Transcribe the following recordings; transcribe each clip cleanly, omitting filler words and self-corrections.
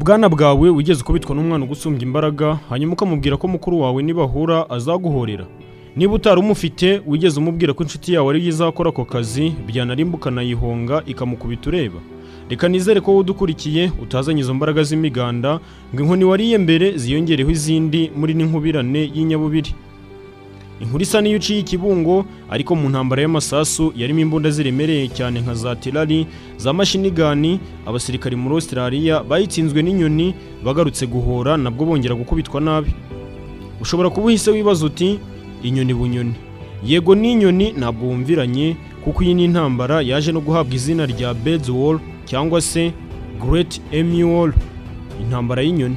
Bwana bwawe, wigeze ukubitwa n'umwana ugusumbya imbaraga, hanyuma ukamubwira ko mukuru wawe nibahura azaguhorera? Niba utari umufite, wigeze umubwira ko inshuti yawe ariyo izakora ako kazi, byanarimba ukanayihonga ikamukubita ureba? Reka nizere ko wowe udukurikiye utazanye izo mbaraga z'imiganda ngo inkoni wariye mbere ziyongereho izindi muri n'inkubirane y'inyabubiri. Inkuru isa n'iyo uciye ikibungo, ariko mu ntambara y'amasasu yarimo imbunda ziremereye cyane nka za artillery, za machine gun, abasirikari muri Australia bayitsinzwe n'inyoni. Bagarutse guhora, nabwo bongera gukubitwa nabi. Ushobora kuba uhise wibaza uti: "Inyoni bunyoni?" Yego, n'inyoni ntabwo wumviranye, kuko iyi ni intambara yaje no guhabwa izina rya Birds War cyangwa se Great Emu War, intambara y'inyoni.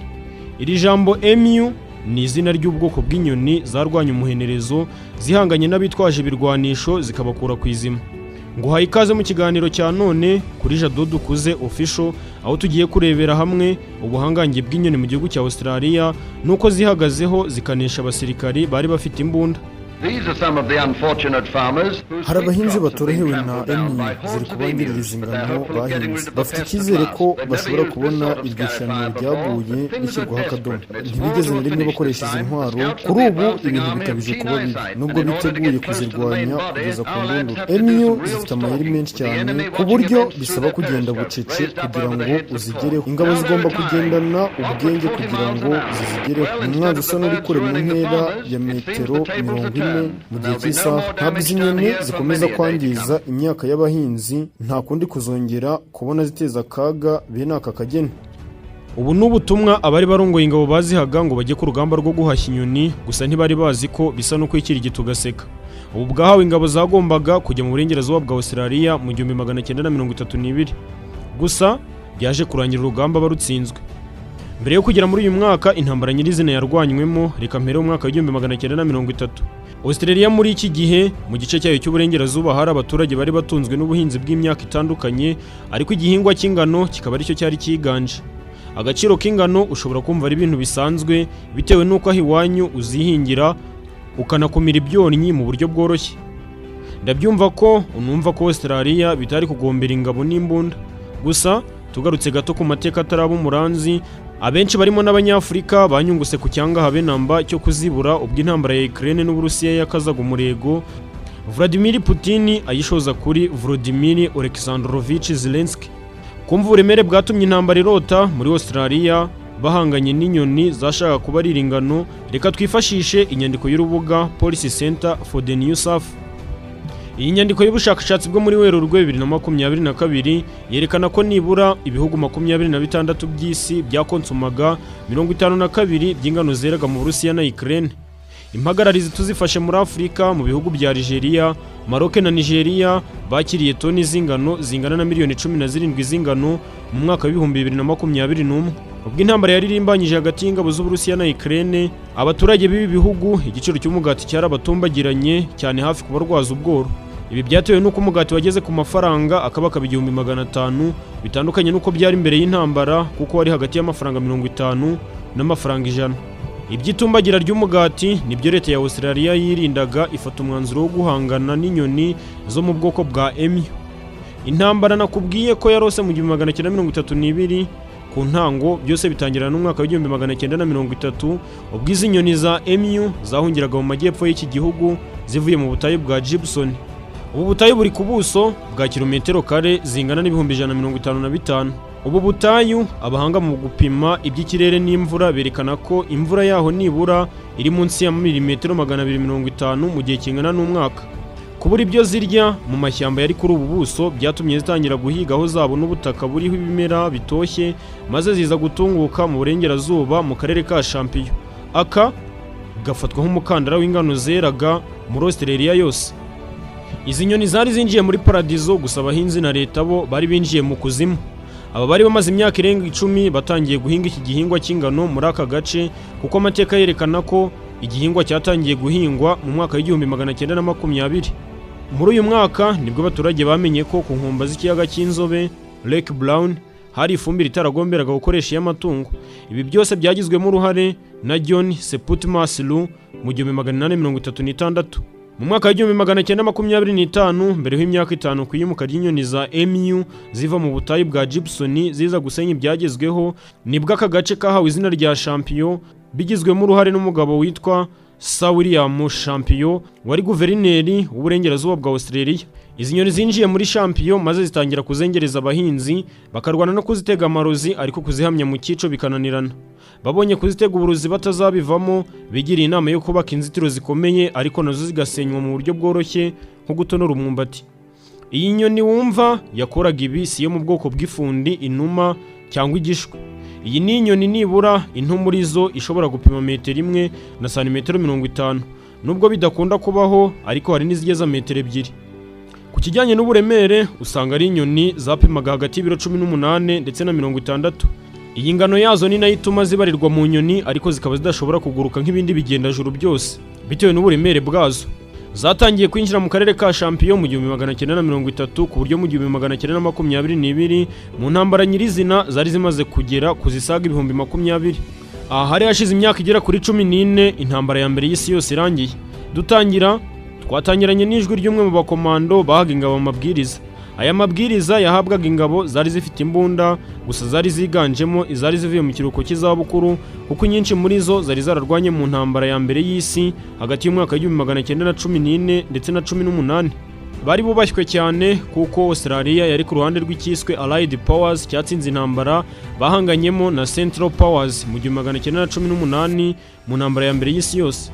Iri jambo emu ni izina ry'ubwoko bw'inyoni zarwanya umuhenerezo zihanganye n'abitwaje ibirwanisho, zikabakura ku izima. Nguhaye ikaze mu kiganiro cya none kuri Jado Dukuze Official, aho tugiye kurebera hamwe ubuhangange bw'inyoni mu gihugu cya Australia n'uko zihagazeho zikanesha abasirikari bari bafite imbunda. Hari abahinzi batorohewe na emu ziri kubangiriza ingano bahinze. Bafite icyizere ko bashobora kubona iryo shyano ryaguye rishyirwaho akadomo. Ntibigeze na rimwe bakoresha izi ntwaro. Kuri ubu ibintu bikabije kuba bibi, nubwo biteguye kuzirwanya kugeza ku ndunduro. Emu zifite amayeri menshi cyane, ku buryo bisaba kugenda bucece kugira ngo uzigereho. Ingabo zigomba kugendana ubwenge kugira ngo zizigereho. Ni umwanzi usa n'uri kure mu ntera ya metero 40 mu gihe cy'isaha. Ntabwo izi nyoni zikomeza kwangiza imyaka y'abahinzi. Nta kundi kuzongera kubona ziteza akaga bene aka kageni. Ubu ni ubutumwa abari barongoye ingabo bazihaga ngo bajye ku rugamba rwo guhashya inyoni. Gusa ntibari bazi ko bisa no kwikirigita ugaseka. Ubu bwahawe ingabo zagombaga kujya mu burengerazuba bwa Australia mu 1932. Gusa byaje kurangira urugamba barutsinzwe. Mbere yo kugera muri uyu mwaka intambara nyirizina yarwanywemo, reka mpere mu mwaka wa 1930. Australia muri iki gihe, mu gice cyayo cy'uburengerazuba, hari abaturage bari batunzwe n'ubuhinzi bw'imyaka itandukanye, ariko igihingwa cy'ingano kikaba aricyo cyari cyiganje. Agaciro k'ingano ushobora kumva ari ibintu bisanzwe, bitewe n'uko aho iwanyu uzihingira, ukanakumira ibyonnyi mu buryo bworoshye. Ndabyumva ko unumva ko Australia bitari kugombera ingabo n'imbunda. Gusa tugarutse gato ku mateka ataraba umuranzi, abenshi barimo n'Abanyafurika banyunguse ku cyanga habe namba cyo kuzibura ubwo intambara ya Ukraine n'Uburusiya yakazaga umurego, Vladimir Putin ayishoza kuri Volodymyr Oleksandrovich Zelensky. Kumva uburemere bwatumye intambara irota muri Australia bahanganye n'inyoni zashakaga kubarira ingano, reka twifashishe inyandiko y'urubuga Policy Center for the New South. Iyi nyandiko y'ubushakashatsi bwo muri Werurwe 2022 yerekana ko nibura ibihugu 26 by'isi byakonsumaga 52 by'ingano zeraga mu Burusiya na Ukraine. Impagararizi tuzifashe muri Afurika, mu bihugu bya Algeria, Maroc na Nigeria bakiriye toni z'ingano zingana na miliyoni 17 z'ingano mu mwaka wa 2021. Ubwo intambara yaririmbanyije hagati y'ingabo z'Uburusiya na Ukraine, abaturage b'ibi bihugu igiciro cy'umugati cyarabatumbagiranye cyane, hafi kubarwaza ubworo. Ibi byatewe n'uko umugati wageze ku mafaranga akabakaba 1500, bitandukanye n'uko byari imbere y'intambara, kuko wari hagati y'amafaranga 50 n'amafaranga 100. Iby'itumbagira ry'umugati nibyo leta ya Australia yirindaga, ifata umwanzuro wo guhangana n'inyoni zo mu bwoko bwa emu. Intambara nakubwiye ko yarose mu 1932 ku ntango, byose bitangira n'umwaka wa 1930, ubwo izi nyoni za emu zahungiraga mu majyepfo y'iki gihugu zivuye mu butayu bwa Gibson. Ubu butayu buri ku buso bwa kilometero kare zingana n'155,000. Ubu butayu, abahanga mu gupima iby'ikirere n'imvura berekana ko imvura yaho nibura iri munsi ya milimetero 250 mu gihe kingana n'umwaka. Kubura ibyo zirya mu mashyamba yari kuri ubu buso byatumye zitangira guhiga aho zabona ubutaka buriho ibimera bitoshye, maze ziza gutunguka mu burengerazuba mu karere ka Champion. Aka gafatwa nk'umukandara w'ingano zeraga muri Australia yose. Izi nyoni zari zinjiye muri paradizo, gusa abahinzi na leta bo bari binjiye mu kuzimu. Aba bari bamaze imyaka irenga 10 batangiye guhinga iki gihingwa cy'ingano muri aka gace, kuko amateka yerekana ko igihingwa cyatangiye guhingwa mu mwaka wa 1920. Muri uyu mwaka nibwo abaturage bamenye ko ku nkombe z'ikiyaga cy'Inzobe, Lake Brown, hari ifumbire itaragomberaga gukoresha iy'amatungo. Ibi byose byagizwemo uruhare na John Septimus Roe mu 1836. Mu mwaka wa 1925, mbere y'imyaka 5 ku iyimuka ry'inyoni za emu ziva mu butayu bwa Gibson ziza gusenya ibyagezweho, nibwo aka gace kahawe izina rya Champion, bigizwemo uruhare n'umugabo witwa Sir William Champion wari guverineri w'uburengerazuba bwa Australia. Izi nyoni zinjiye muri Champion maze zitangira kuzengereza abahinzi, bakarwana no kuzitega amarozi, ariko kuzihamya mu cyico bikananirana. Babonye kuzitega uburozi batazabivamo, bigiriye inama yo kubaka inzitiro zikomeye, ariko nazo zigasenywa mu buryo bworoshye nko gutonora umwumbati. Iyi nyoni wumva yakoraga ibi si iyo mu bwoko bw'ifundi, inuma cyangwa igishwi. Iyi ni inyoni nibura into muri zo ishobora gupima metero 1 na santimetero 50, nubwo bidakunda kubaho, ariko hari n'izigeza metero 2. Ku kijyanye n'uburemere, usanga ari inyoni zapimaga hagati y'ibiro 18 ndetse na 60. Iyi ngano yazo ni nayo ituma zibarirwa mu nyoni, ariko zikaba zidashobora kuguruka nk'ibindi bigendajuru byose bitewe n'uburemere bwazo. Zatangiye kwinjira mu karere ka Champion mu 1930, ku buryo mu 1922 mu ntambara nyirizina zari zimaze kugera ku zisaga 20,000. Aha hari hashize imyaka igera kuri 14 intambara ya mbere y'isi yose irangiye. Dutangira twatangiranye n'ijwi ry'umwe mu bakomando bahaga ingabo amabwiriza. Aya mabwiriza yahabwaga ingabo zari zifite imbunda gusa, zari ziganjemo izari zivuye mu kiruhuko cy'izabukuru, kuko inyinshi muri zo zari zararwanye mu ntambara ya mbere y'isi hagati y'umwaka wa 1914 ndetse na 18. Bari bubashywe cyane kuko Australia yari ku ruhande rw'icyiswe Allied Powers cyatsinze intambara bahanganyemo na Central Powers mu 1918 mu ntambara ya mbere y'isi yose.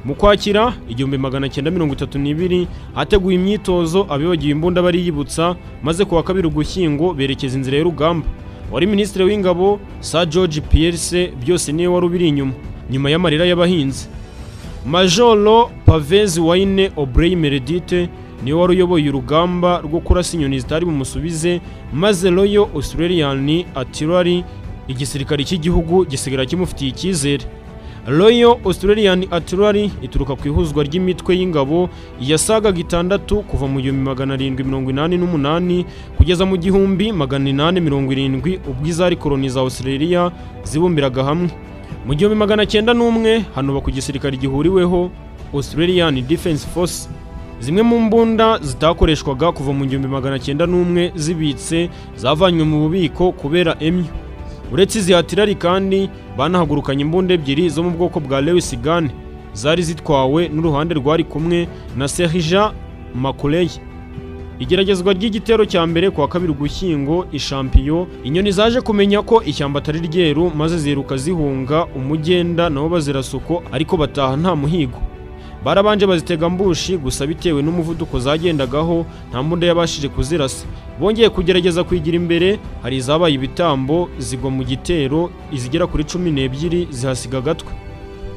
Mu Kwakira 1932 hateguwe imyitozo, abibagiwe imbunda bariyibutsa, maze ku wa 2 Ugushyingo berekeza inzira y'urugamba. Wari minisitiri w'ingabo Sir George Pearce byose niwe wari ubiri inyuma, nyuma y'amarira y'abahinzi. Majoro Pavez Wayne Aubrey Meredith niwe wari uyoboye urugamba rwo kurasa inyoni zitari bumusubize, maze Royal Australian Artillery, igisirikare cy'igihugu, gisigara kimufitiye icyizere. Royal Australian Artillery ituruka ku ihuzwa ry'imitwe y'ingabo yasagaga 6 kuva mu 1788 kugeza mu 1870, ubwo izari koloni za Australia zibumbiraga hamwe. Mu 1901 hanubakwa igisirikare gihuriweho, Australian Defence Force. Zimwe mu mbunda zitakoreshwaga kuva mu 1901 zibitse zavanywe mu bubiko kubera emu. Uretse izi artillery kandi, banahagurukanye imbunda 2 zo mu bwoko bwa Lewis Gun zari zitwawe n'uruhande rwari kumwe na Sergeant Macaulay. Igeragezwa ry'igitero cya mbere ku wa 2 Ugushyingo i Champion, inyoni zaje kumenya ko ishyamba atari ryeru, maze ziruka zihunga umugenda, nabo bazirasuko, ariko bataha nta muhigo. Barabanje bazitega ambushi, gusa bitewe n'umuvuduko zagendagaho nta mbunda yabashije kuzirasa. Bongeye kugerageza kwigira imbere, hari izabaye ibitambo zigwa mu gitero, izigera kuri 12 zihasiga agatwe.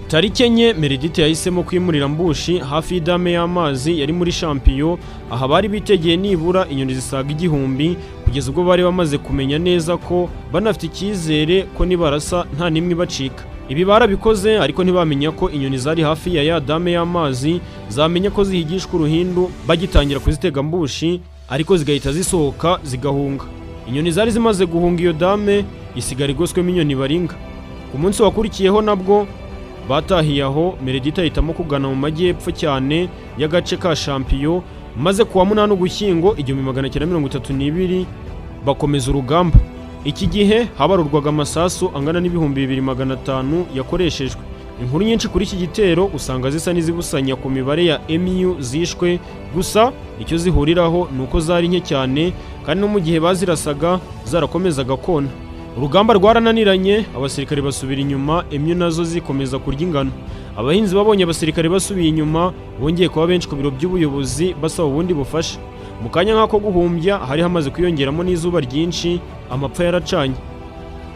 Tariki 4 Meredith yahisemo kwimurira ambushi hafi y'idame y'amazi yari muri Champion. Aha bari bitegeye nibura inyoni zisaga 1000, kugeza ubwo bari bamaze kumenya neza ko banafite icyizere ko nibarasa nta n'imwe ibacika. Ibi barabikoze, ariko ntibamenya ko inyoni zari hafi ya ya dame y'amazi zamenya ko zihigishwa uruhindu, bagitangira kuzitega ambushi, ariko zigahita zisohoka zigahunga. Inyoni zari zimaze guhunga iyo dame isigara igoswemo inyoni baringa. Ku munsi wakurikiyeho nabwo batahiye aho, Meredith ahitamo kugana mu majyepfo cyane y'agace ka Champion, maze ku wa 8 Ugushyingo 1932 bakomeza urugamba. Iki gihe habarurwaga amasasu angana n'2500 yakoreshejwe. Inkuru nyinshi kuri iki gitero usanga zisa n'izibusanya ku mibare ya emu zishwe, gusa icyo zihuriraho ni uko zari nke cyane, kandi no mu gihe bazirasaga zarakomezaga kona. Urugamba rwarananiranye, abasirikare basubira inyuma, emu nazo zikomeza kurya ingano. Abahinzi babonye abasirikare basubiye inyuma, bongeye kuba benshi ku biro by'ubuyobozi basaba ubundi bufasha. Mu kanya nk'ako guhumbya hari hamaze kwiyongeramo n'izuba ryinshi, amapfa yaracanye.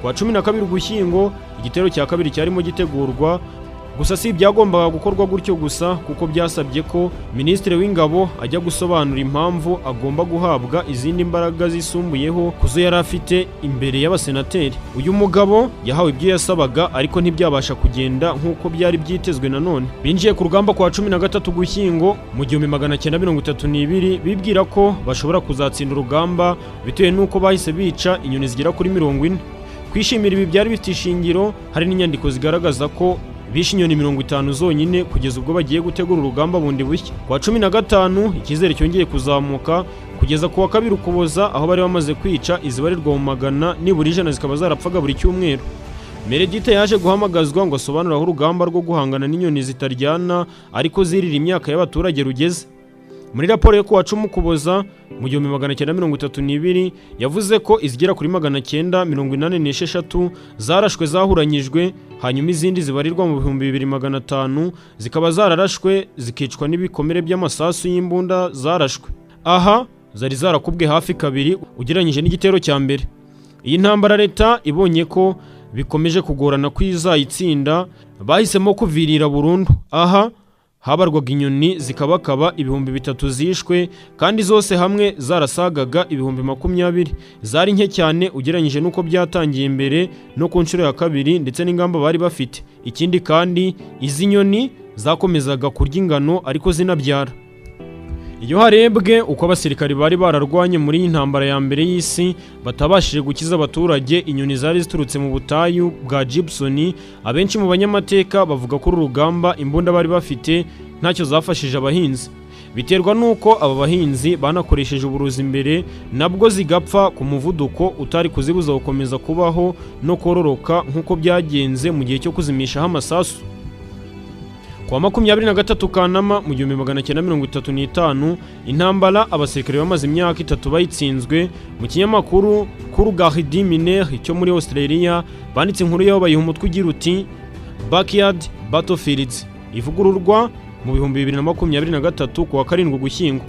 Ku wa 12 Ugushyingo igitero cya kabiri cyarimo gitegurwa, gusa si ibyagombaga gukorwa gutyo gusa, kuko byasabye ko minisitiri w'ingabo ajya gusobanura impamvu agomba guhabwa izindi mbaraga zisumbuyeho ku zo yari afite imbere y'abasenateri. Uyu mugabo yahawe ibyo yasabaga, ariko ntibyabasha kugenda nk'uko byari byitezwe. Nanone binjiye ku rugamba ku wa 13 Ugushyingo mu 1932, bibwira ko bashobora kuzatsinda urugamba bitewe n'uko bahise bica inyoni zigera kuri 40. Kwishimira ibi byari bifite ishingiro, hari n'inyandiko zigaragaza ko Bishe inyoni 50 zonyine kugeza ubwo bagiye gutegura urugamba bundi bushya. Ku wa 15 icyizere cyongeye kuzamuka kugeza ku wa 2 Ukuboza, aho bari bamaze kwica izibarirwa mu magana, nibura 100 zikaba zarapfaga buri cyumweru. Meredith yaje guhamagazwa ngo asobanure aho urugamba rwo guhangana n'inyoni zitaryana ariko zirira imyaka y'abaturage rugeze. Muri raporo yo ku wa 10 Ukuboza mu 1932 yavuze ko izigera kuri 986 zarashwe zahuranyijwe, hanyuma izindi zibarirwa mu 2500 zikaba zararashwe zikicwa n'ibikomere by'amasasu y'imbunda zarashwe. Aha zari zarakubwe hafi 2 ugereranyije n'igitero cya mbere. Iyi ntambara leta ibonye ko bikomeje kugorana kwizayitsinda, bahisemo kuvirira burundu. Aha habarwaga inyoni zikabakaba 3000 zishwe, kandi zose hamwe zarasagaga 20,000. Zari nke cyane ugereranyije n'uko byatangiye mbere no ku nshuro ya 2 ndetse n'ingamba bari bafite. Ikindi kandi izi nyoni zakomezaga kurya ingano ariko zinabyara. Iyo harebwe uko abasirikari bari bararwanye muri iyi ntambara ya mbere y'isi batabashije gukiza abaturage inyoni zari ziturutse mu butayu bwa Gibson, abenshi mu banyamateka bavuga ko uru rugamba imbunda bari bafite ntacyo zafashije abahinzi. Biterwa n'uko aba bahinzi banakoresheje uburozi mbere, nabwo zigapfa ku muvuduko utari kuzibuza gukomeza kubaho no kororoka nk'uko byagenze mu gihe cyo kuzimishaho amasasu. Ku wa 23 Kanama mu 1935 intambara abasirikare bamaze imyaka 3 bayitsinzwe. Mu kinyamakuru Coolgardie Miner cyo muri Australia banditse inkuru yabo bayiha umutwe ugira uti Backyard Battlefields, ivugururwa mu 2023 ku wa 7 Ugushyingo.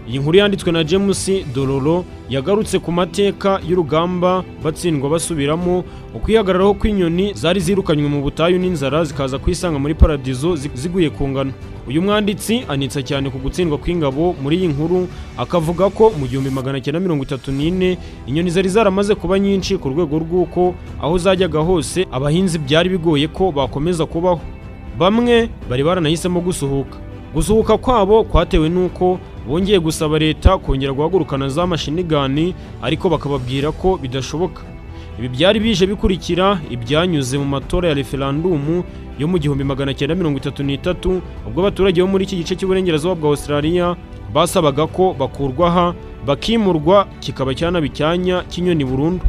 Iyi nkuru yanditswe na James Dororo yagarutse ku mateka y'urugamba batsindwa basubiramo ukwihagararaho kw'inyoni zari zirukanywe mu butayu n'inzara zikaza kwisanga muri paradizo ziguye ku ngano. Uyu mwanditsi anitsa cyane ku gutsindwa kw'ingabo muri iyi nkuru, akavuga ko mu 1934 inyoni zari zaramaze kuba nyinshi ku rwego rw'uko aho zajyaga hose abahinzi byari bigoye ko bakomeza kubaho. Bamwe bari baranahisemo gusuhuka. Gusuhuka kwabo kwatewe n'uko bongeye gusaba leta kongera guhagurukana za mashinigani, ariko bakababwira ko bidashoboka. Ibi byari bije bikurikira ibyanyuze mu matora ya referandumu yo mu 1933, ubwo abaturage bo muri iki gice cy'uburengerazuba bwa Australia basabaga ko bakurwa aha bakimurwa, kikaba cyanaba icyanya cy'inyoni burundu.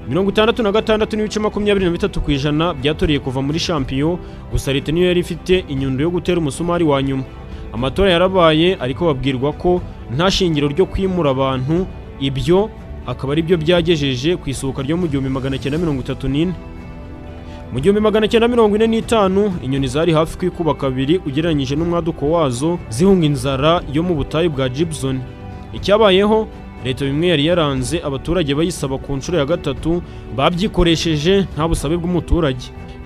66.23% byatoreye kuva muri champion, gusa leta niyo yari ifite inyundo yo gutera umusumari wa nyuma. Amatora yarabaye ariko babwirwa ko nta shingiro ryo kwimura abantu, ibyo akaba ari byo byagejeje ku isuka ryo mu 1934. Mu 1945 inyoni zari hafi kwikuba 2 ugereranyije n'umwaduko wazo zihunga inzara yo mu butayu bwa Gibson. Icyabayeho, leta bimwe yari yaranze abaturage bayisaba ku nshuro ya 3, babyikoresheje nta busabe bw'umuturage.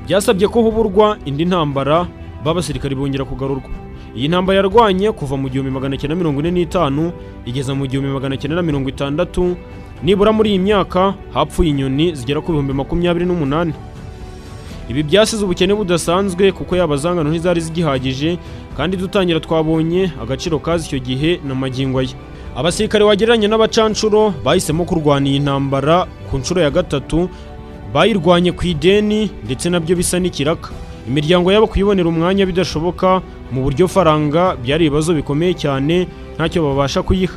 Byasabye ko huburwa indi ntambara, b'abasirikari bongera kugarurwa. Iyi ntambara yarwanye kuva mu 1945 igeza mu 1960. Nibura muri iyi myaka hapfuye inyoni zigera ku 28,000. Ibi byasize ubukene budasanzwe kuko yaba zangano ntizari zigihagije, kandi dutangira twabonye agaciro kazi icyo gihe na magingo aya. Abasirikare wagereranye n'abacanshuro bahisemo kurwana iyi ntambara ku nshuro ya 3, bayirwanye ku ideni ndetse nabyo bisa n'ikiraka. Imiryango yabo kuyibonera umwanya bidashoboka mu buryo faranga byari ibibazo bikomeye cyane, ntacyo babasha kuyiha.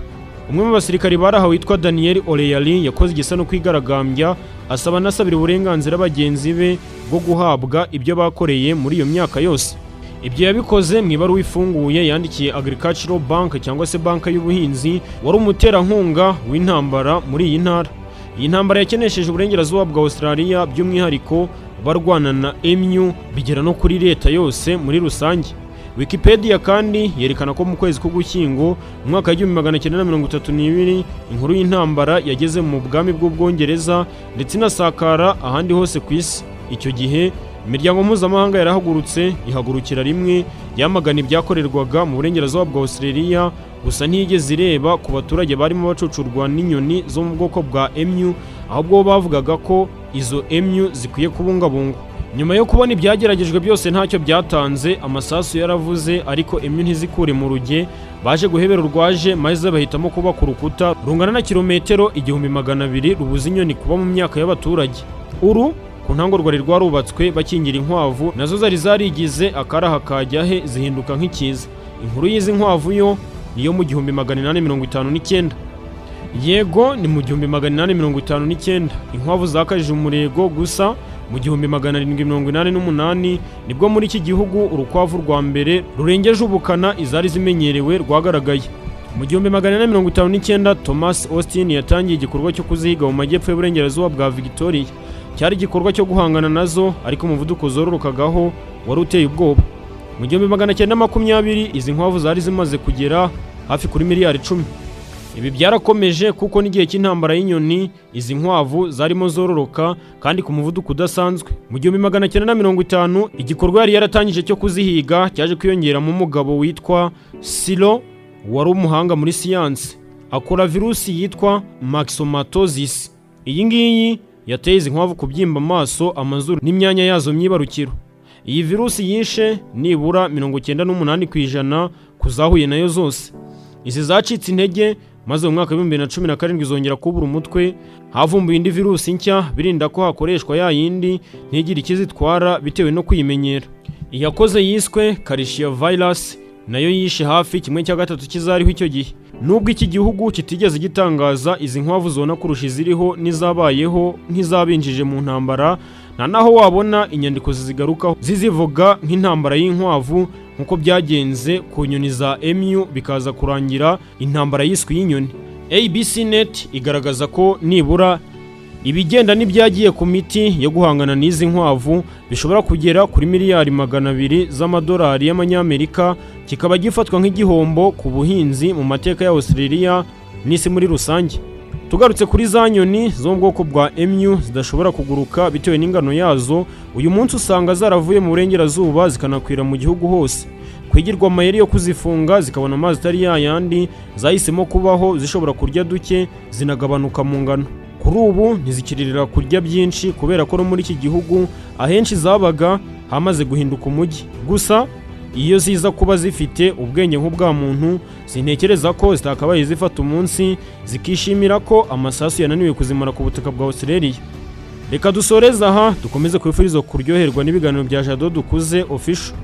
Umwe mu basirikari barahawe witwa Daniel O'Leary yakoze igisa no kwigaragambya, asaba anasabira uburenganzira bagenzi be bwo guhabwa ibyo bakoreye muri iyo myaka yose. Ibyo yabikoze mu ibaruwa ifunguye yandikiye Agricultural Bank cyangwa se banka y'ubuhinzi, wari umuterankunga w'intambara muri iyi ntara. Iyi ntambara yakenesheje uburengerazuba bwa Australia by'umwihariko barwana na emu, bigera no kuri leta yose muri rusange. Wikipedia kandi yerekana ko mu kwezi k'Ugushyingo mu mwaka 1932 inkuru y'intambara yageze mu bwami bw'Ubwongereza ndetse inasakara ahandi hose ku isi. Icyo gihe imiryango mpuzamahanga yarahagurutse ihagurukira rimwe yamagana ibyakorerwaga mu burengerazuba bwa Australia, gusa ntiyigeze ireba ku baturage barimo bacucurwa n'inyoni zo mu bwoko bwa emu, ahubwo bavugaga ko izo emu zikwiye kubungabungwa. Nyuma yo kubona ibyageragejwe byose ntacyo byatanze, amasasu yaravuze ariko emu ntizikure mu ruge, baje guhebera urwaje maze bahitamo kubaka urukuta rungana na kilometero 1200 rubuza inyoni kuba mu myaka y'abaturage. Uru Ku ntango rwari rwarubatswe bakingira inkwavu, nazo zari zarigize akaraha kajya he, zihinduka nk'ikiza. Inkuru y'izi nkwavu yo niyo mu 1859. Yego, ni mu 1859 inkwavu zakajije umurego. Gusa mu 1788 nibwo muri iki gihugu urukwavu rwa mbere rurengeje ubukana izari zimenyerewe rwagaragaye. Mu 1859 Thomas Austin yatangiye igikorwa cyo kuzihiga mu majyepfo y'uburengerazuba bwa Victoria. Cyari igikorwa cyo guhangana nazo, ariko umuvuduko zororokagaho wari uteye ubwoba. Mu 1920 izi nkwavu zari zimaze kugera hafi kuri miliyari 10. Ibi byarakomeje kuko n'igihe cy'intambara y'inyoni izi nkwavu zarimo zororoka kandi ku muvuduko udasanzwe. Mu 1950 igikorwa yari yaratangije cyo kuzihiga cyaje kwiyongeramo umugabo witwa Silo, wari umuhanga muri siyansi, akora virusi yitwa myxomatosis. Iyi ngiyi yateye izi nkwavu kubyimba amaso, amazuru n'imyanya yazo myibarukiro. Iyi virusi yishe nibura 98% ku zahuye nayo zose. Izi zacitse intege, maze mu mwaka wa 2017 zongera kubura umutwe, havumbuwe indi virusi nshya, birinda ko hakoreshwa ya yindi ntigire ikizitwara bitewe no kuyimenyera. Iyakoze yiswe Calicia virus, nayo yishe hafi 1/3 kizariho icyo gihe. Nubwo iki gihugu kitigeze gitangaza izi nkwavu zona kurusha iziriho n'izabayeho nk'izabinjije mu ntambara, nta naho wabona inyandiko zizigarukaho zizivuga nk'intambara y'inkwavu, nk'uko byagenze ku nyoni za emu bikaza kurangira intambara yiswe y'inyoni. ABC Net igaragaza ko nibura ibigenda n'ibyagiye ku miti yo guhangana n'izi nkwavu bishobora kugera kuri miliyari 200 z'amadolari y'amanyamerika, kikaba gifatwa nk'igihombo ku buhinzi mu mateka ya Australia n'isi muri rusange. Tugarutse kuri za nyoni zo mu bwoko bwa emu zidashobora kuguruka bitewe n'ingano yazo, uyu munsi usanga zaravuye mu burengerazuba zikanakwira mu gihugu hose. Kwigirwa amayeri yo kuzifunga zikabona amazi atari yayandi, zahisemo kubaho zishobora kurya duke, zinagabanuka mu ngano. Kuri ubu ntizikiririra kurya byinshi kubera ko no muri iki gihugu ahenshi zabaga hamaze guhinduka umujyi. Gusa iyo ziza kuba zifite ubwenge nk'ubwa muntu, sintekereza ko zitakabaye zifata umunsi zikishimira ko amasasu yananiwe kuzimara ku butaka bwa Australia. Reka dusoreze aha, dukomeze kwifuriza kuryoherwa n'ibiganiro bya Jado Dukuze Official.